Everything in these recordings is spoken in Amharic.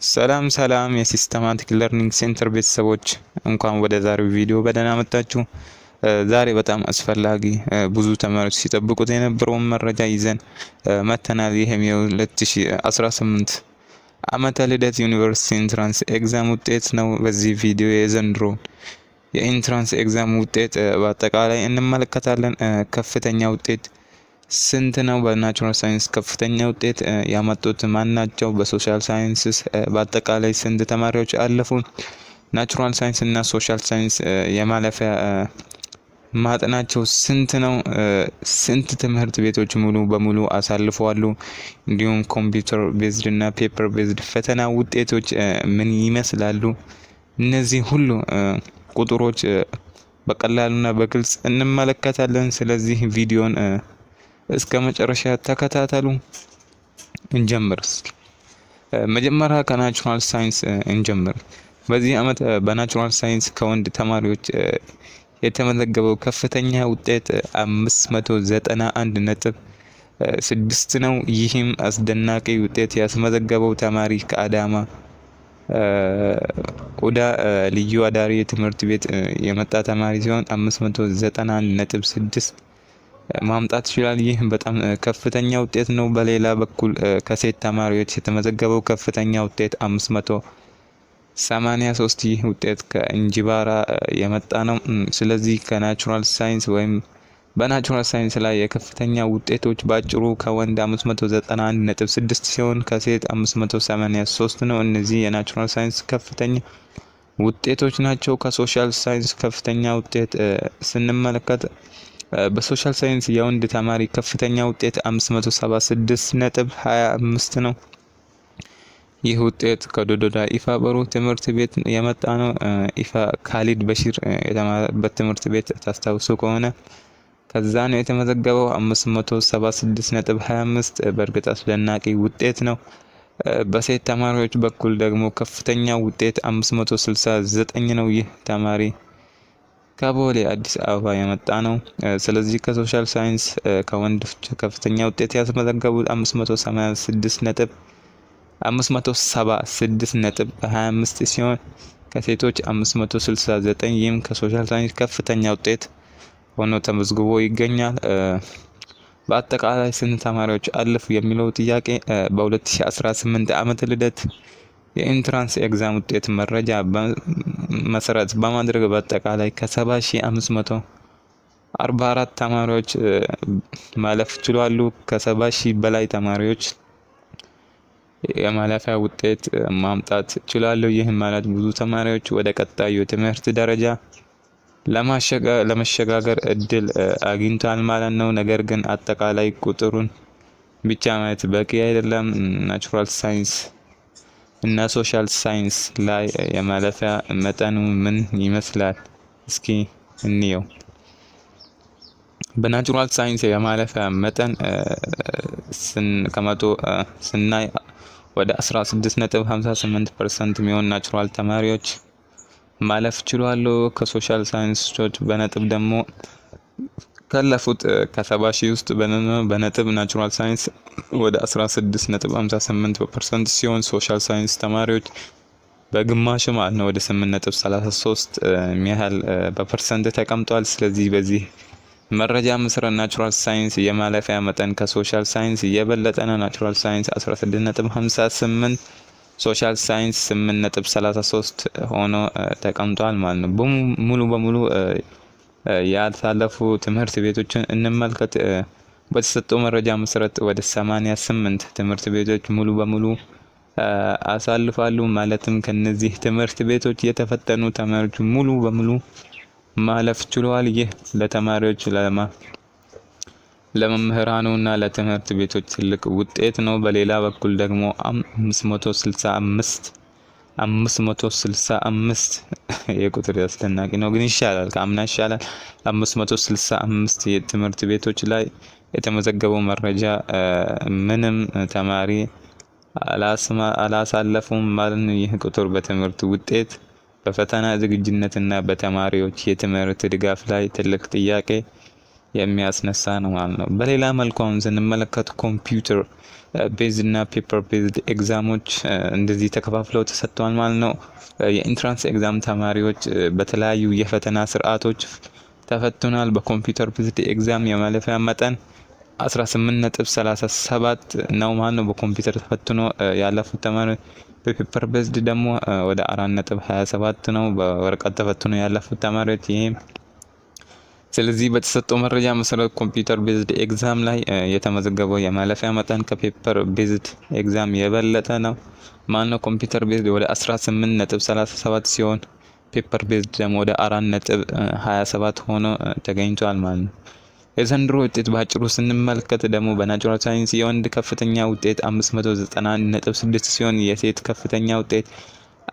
ሰላም ሰላም የ Systematic Learning Center ቤተሰቦች፣ እንኳን ወደ ዛሬው ቪዲዮ በደህና መጣችሁ። ዛሬ በጣም አስፈላጊ፣ ብዙ ተማሪዎች ሲጠብቁት የነበረውን መረጃ ይዘን መተናል። ይህም የ2018 ዓመተ ልደት ዩኒቨርሲቲ entrance exam ውጤት ነው። በዚህ ቪዲዮ የዘንድሮ የ entrance exam ውጤት በአጠቃላይ እንመለከታለን። ከፍተኛ ውጤት ስንት ነው? በ natural science ከፍተኛ ውጤት ያመጡት ማን ናቸው? በ social sciences በአጠቃላይ ስንት ተማሪዎች አለፉ? Natural science እና social science የማለፊያ መጠናቸው ስንት ነው? ስንት ትምህርት ቤቶች ሙሉ በሙሉ አሳልፈዋል? እንዲሁም computer based እና paper based ፈተና ውጤቶች ምን ይመስላሉ? እነዚህ ሁሉ ቁጥሮች በቀላሉና በግልጽ እንመለከታለን። ስለዚህ ቪዲዮን እስከ መጨረሻ ተከታተሉ። እንጀምር እስኪ። መጀመሪያ ከ natural science እንጀምር። በዚህ አመት በ natural science ከወንድ ተማሪዎች የተመዘገበው ከፍተኛ ውጤት 591.6 ነው። ይህም አስደናቂ ውጤት ያስመዘገበው ተማሪ ከአዳማ ኦዳ ልዩ አዳሪ ትምህርት ቤት የመጣ ተማሪ ሲሆን 591.6 ማምጣት ይችላል። ይህ በጣም ከፍተኛ ውጤት ነው። በሌላ በኩል ከሴት ተማሪዎች የተመዘገበው ከፍተኛ ውጤት 583፣ ይህ ውጤት ከእንጂባራ የመጣ ነው። ስለዚህ ከ natural science ወይም በ natural science ላይ የከፍተኛ ውጤቶች ባጭሩ ከወንድ 591.6 ሲሆን ከሴት 583 ነው። እነዚህ የ natural science ከፍተኛ ውጤቶች ናቸው። ከ social science ከፍተኛ ውጤት ስንመለከት በ social science የወንድ ተማሪ ከፍተኛ ውጤት 576.25 ነው። ይህ ውጤት ከዶዶዳ ኢፋ በሩ ትምህርት ቤት የመጣ ነው። ኢፋ ካሊድ በሺር የተማረበት ትምህርት ቤት ታስታውሱ ከሆነ ከዛ ነው የተመዘገበው፣ 576.25፣ በእርግጥ አስደናቂ ውጤት ነው። በሴት ተማሪዎች በኩል ደግሞ ከፍተኛ ውጤት 569 ነው። ይህ ተማሪ ከቦሌ አዲስ አበባ የመጣ ነው። ስለዚህ ከ social science ከወንድ ከፍተኛ ውጤት ያስመዘገቡት 586 ነጥብ 576.25 ሲሆን ከሴቶች 569፣ ይህም ከ social science ከፍተኛ ውጤት ሆኖ ተመዝግቦ ይገኛል። በአጠቃላይ ስንት ተማሪዎች አለፉ የሚለው ጥያቄ በ2018 ዓመተ ልደት የ entrance exam ውጤት መረጃ መሰረት በማድረግ በአጠቃላይ ከ70,544 ተማሪዎች ማለፍ ችሏሉ። ከ70,000 በላይ ተማሪዎች የማለፊያ ውጤት ማምጣት ችሏሉ። ይህ ማለት ብዙ ተማሪዎች ወደ ቀጣዩ የትምህርት ደረጃ ለመሸጋገር እድል አግኝቷል ማለት ነው። ነገር ግን አጠቃላይ ቁጥሩን ብቻ ማየት በቂ አይደለም። Natural science እና social science ላይ የማለፊያ መጠኑ ምን ይመስላል? እስኪ እንየው። በ natural science የማለፊያ መጠን ከመቶ ስናይ ወደ 16.58% የሚሆን natural ተማሪዎች ማለፍ ችሏል። ከ social science ኦች በነጥብ ደግሞ ካለፉት ከ70,000 ውስጥ በነጥብ natural science ወደ 16.58% ሲሆን social science ተማሪዎች በግማሽ ማለት ነው፣ ወደ 8.33 የሚያህል በ percent ተቀምጧል። ስለዚህ በዚህ መረጃ መሰረት natural science የማለፊያ መጠን ከ social science የበለጠ ነው። Natural science 16.58፣ social science 8.33 ሆኖ ተቀምጧል ማለት ነው። ሙሉ በሙሉ ያልታለፉ ትምህርት ቤቶችን እንመልከት። በተሰጠው መረጃ መሰረት ወደ 88 ትምህርት ቤቶች ሙሉ በሙሉ አሳልፋሉ። ማለትም ከነዚህ ትምህርት ቤቶች የተፈተኑ ተማሪዎች ሙሉ በሙሉ ማለፍ ችለዋል። ይህ ለተማሪዎች፣ ለመምህራኑ እና ለትምህርት ቤቶች ትልቅ ውጤት ነው። በሌላ በኩል ደግሞ 565፣ 565፣ የቁጥር አስደናቂ ነው፣ ግን ይሻላል፣ ከአምና ይሻላል። 565 የትምህርት ቤቶች ላይ የተመዘገበው መረጃ ምንም ተማሪ አላሳለፉም ማለት ነው። ይህ ቁጥር በትምህርት ውጤት፣ በፈተና ዝግጁነትና በተማሪዎች የትምህርት ድጋፍ ላይ ትልቅ ጥያቄ የሚያስነሳ ነው ማለት ነው። በሌላ መልኩ አሁን ስንመለከት computer based እና paper based exam ኦች እንደዚህ ተከፋፍለው ተሰጥተዋል ማለት ነው። የ entrance exam ተማሪዎች በተለያዩ የፈተና ስርዓቶች ተፈትኗል። በ computer based exam የማለፊያ መጠን 18.37 ነው ማለት ነው። በኮምፒውተር ተፈትኖ ያለፉት ተማሪዎች። በ paper based ደግሞ ወደ 4.27 ነው በወረቀት ተፈትኖ ያለፉት ተማሪዎች ይሄም። ስለዚህ በተሰጠው መረጃ መሰረት computer based exam ላይ የተመዘገበው የማለፊያ መጠን ከ paper based exam የበለጠ ነው ማለት ነው። Computer based ወደ 18.37 ሲሆን paper based ደግሞ ወደ 4.27 ሆኖ ተገኝቷል ማለት ነው። የዘንድሮ ውጤት በአጭሩ ስንመለከት ደግሞ በ natural science የወንድ ከፍተኛ ውጤት 591.6 ሲሆን የሴት ከፍተኛ ውጤት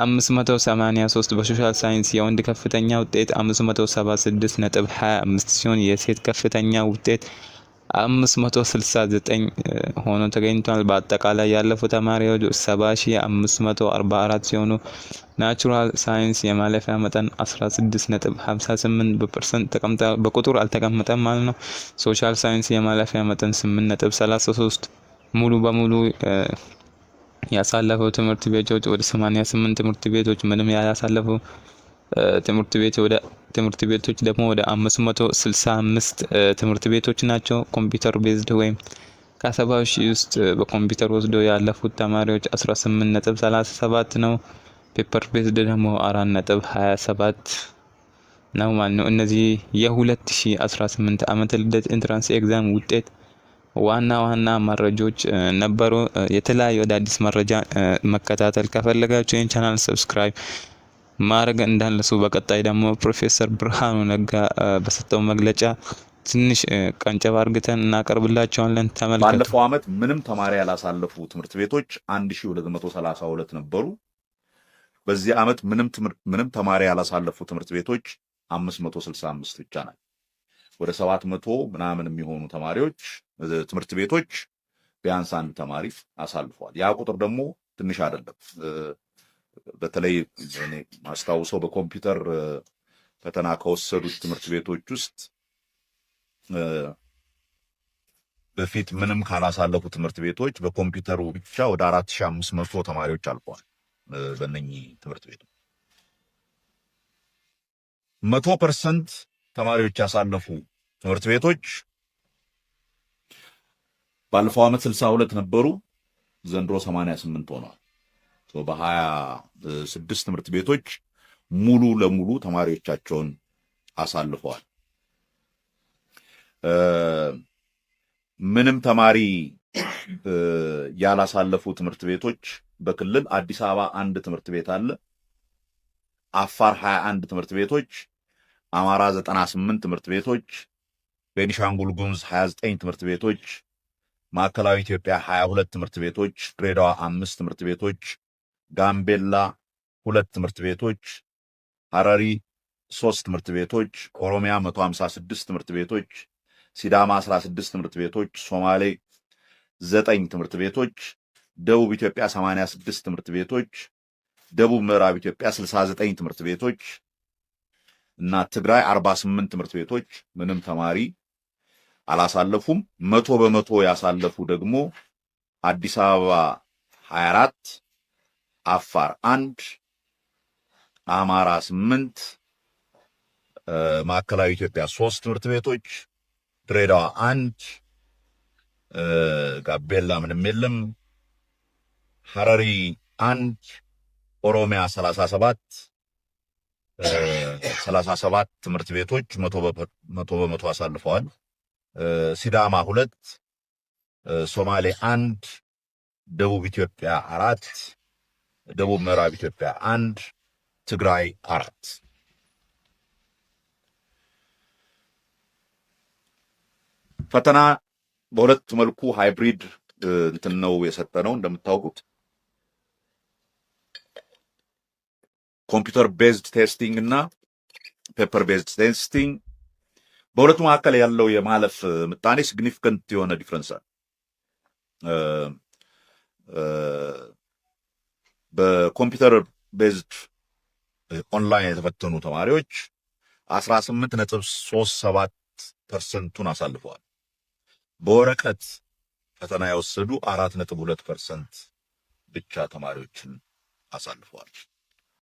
583፣ በ social science የወንድ ከፍተኛ ውጤት 576.25 ሲሆን የሴት ከፍተኛ ውጤት 569 ሆኖ ተገኝቷል። በአጠቃላይ ያለፉ ተማሪዎች 70,544 ሲሆኑ natural science የማለፊያ መጠን 16.58 በ percent ተቀምጧል። በቁጥር አልተቀመጠም ማለት ነው። Social science የማለፊያ መጠን 8.33፣ ሙሉ በሙሉ ያሳለፈው ትምህርት ቤቶች ወደ 88 ትምህርት ቤቶች፣ ምንም ያላሳለፉ ትምህርት ቤቶች ደግሞ ወደ 565 ትምህርት ቤቶች ናቸው። Computer based ወይም ከ70,000 ውስጥ በኮምፒውተር ወስዶ ያለፉት ተማሪዎች 18.37 ነው። Paper based ደግሞ 4.27 ነው ማለት ነው። እነዚህ የ2018 ዓመተ ልደት entrance exam ውጤት ዋና ዋና መረጃዎች ነበሩ። የተለያዩ አዳዲስ መረጃ መከታተል ከፈለጋችሁ ይህን channel subscribe ማድረግ እንዳትረሱ። በቀጣይ ደግሞ ፕሮፌሰር ብርሃኑ ነጋ በሰጠው መግለጫ ትንሽ ቀንጨብ አርግተን እናቀርብላችኋለን። ተመልከቱ። ባለፈው ዓመት ምንም ተማሪ ያላሳለፉ ትምህርት ቤቶች 1232 ነበሩ። በዚህ ዓመት ምንም ተማሪ ያላሳለፉ ትምህርት ቤቶች 565 ብቻ ናቸው። ወደ 700 ምናምን የሚሆኑ ተማሪዎች ትምህርት ቤቶች ቢያንስ አንድ ተማሪ አሳልፈዋል። ያ ቁጥር ደግሞ ትንሽ አይደለም። በተለይ እኔ ማስታውሰው በኮምፒውተር ፈተና ከወሰዱት ትምህርት ቤቶች ውስጥ በፊት ምንም ካላሳለፉ ትምህርት ቤቶች በኮምፒውተሩ ብቻ ወደ 4500 ተማሪዎች አልፈዋል። በእነኚህ ትምህርት ቤቶች 100% ተማሪዎች ያሳለፉ ትምህርት ቤቶች ባለፈው ዓመት 62 ነበሩ፣ ዘንድሮ 88 ሆነዋል። በ26 ትምህርት ቤቶች ሙሉ ለሙሉ ተማሪዎቻቸውን አሳልፈዋል። ምንም ተማሪ ያላሳለፉ ትምህርት ቤቶች በክልል አዲስ አበባ አንድ ትምህርት ቤት አለ። አፋር 21 ትምህርት ቤቶች፣ አማራ 98 ትምህርት ቤቶች፣ ቤኒሻንጉል ጉሙዝ 29 ትምህርት ቤቶች፣ ማዕከላዊ ኢትዮጵያ 22 ትምህርት ቤቶች፣ ድሬዳዋ 5 ትምህርት ቤቶች፣ ጋምቤላ 2 ትምህርት ቤቶች፣ ሐረሪ 3 ትምህርት ቤቶች፣ ኦሮሚያ 156 ትምህርት ቤቶች፣ ሲዳማ 16 ትምህርት ቤቶች፣ ሶማሌ 9 ትምህርት ቤቶች፣ ደቡብ ኢትዮጵያ 86 ትምህርት ቤቶች፣ ደቡብ ምዕራብ ኢትዮጵያ 69 ትምህርት ቤቶች እና ትግራይ 48 ትምህርት ቤቶች ምንም ተማሪ አላሳለፉም። 100% ያሳለፉ ደግሞ አዲስ አበባ 24፣ አፋር 1፣ አማራ 8፣ ማዕከላዊ ኢትዮጵያ 3 ትምህርት ቤቶች፣ ድሬዳዋ 1፣ ጋምቤላ ምንም የለም፣ ሐረሪ 1፣ ኦሮሚያ 37፣ 37 ትምህርት ቤቶች 100% አሳልፈዋል። ሲዳማ 2፣ ሶማሌ 1፣ ደቡብ ኢትዮጵያ 4፣ ደቡብ ምዕራብ ኢትዮጵያ 1፣ ትግራይ 4። ፈተና በሁለት መልኩ hybrid እንትን ነው የሰጠነው። እንደምታውቁት computer based testing እና paper based testing፣ በሁለቱ መካከል ያለው የማለፍ ምጣኔ significant የሆነ difference አለ። በ computer based ኦንላይን የተፈተኑ ተማሪዎች 18.37 7 ፐርሰንቱን አሳልፈዋል። በወረቀት ፈተና የወሰዱ 4.2% ብቻ ተማሪዎችን አሳልፈዋል።